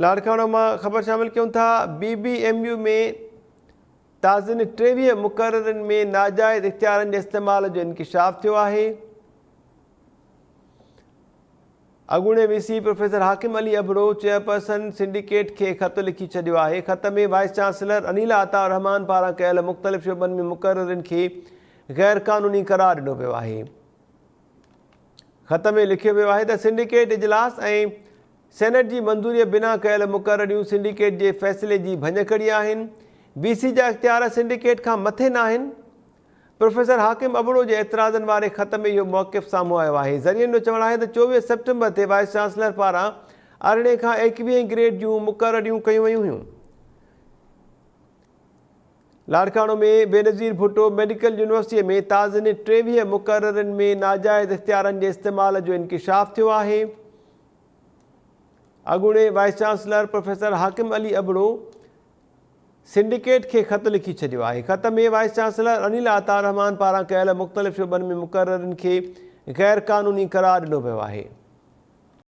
لاڙڪاڻو مان خبر شامل ڪيون ٿا، بي بي ايم يو ۾ تازين 23 مقررين ۾ ناجائز اختيارن جي استعمال جو انڪشاف ٿيو آهي. اڳوڻي V C professor Hakim Ali Abro chairperson syndicate کي خط لکي ڇڏيو آهي. خط ۾ وائيس چانسلر انيلا عطاء الرحمان پاران ڪيل مختلف شعبن ۾ مقررين کي غير قانوني قرار ڏنو ويو آهي. خط ۾ لکيو ويو آهي ته سنڊيڪيٽ اجلاس ۽ سينيٽ جي منظوريء بنا ڪيل مقرريون سنڊيڪيٽ جي فيصلي جي ڀڃڪڙي آهن، وي سي جا اختيار سنڊيڪيٽ کان مٿي ناهن. پروفيسر حاڪم ابڙو جي اعتراضن واري خط ۾ اهو موقف سامهون آيو آهي. ذريعن جو چوڻ آهي ته 24 سيپٽمبر تي وائيس چانسلر پاران ارڙهين کان ايڪويهين گريڊ جون مقرريون ڪيون ويون هيون. لاڙڪاڻو ۾ بينظير ڀٽو ميڊيڪل يونيورسٽيء ۾ تازين 23 مقررين ۾ ناجائز اختيارن جي استعمال جو انڪشاف ٿيو آهي. اڳوڻي vice chancellor professor Hakim Ali Abro syndicate کي خط لکي ڇڏيو آهي. خط ۾ وائيس چانسلر انيل عطاء الرحمان پاران ڪيل مختلف شعبن ۾ مقررين کي غير قانوني قرار ڏنو ويو آهي.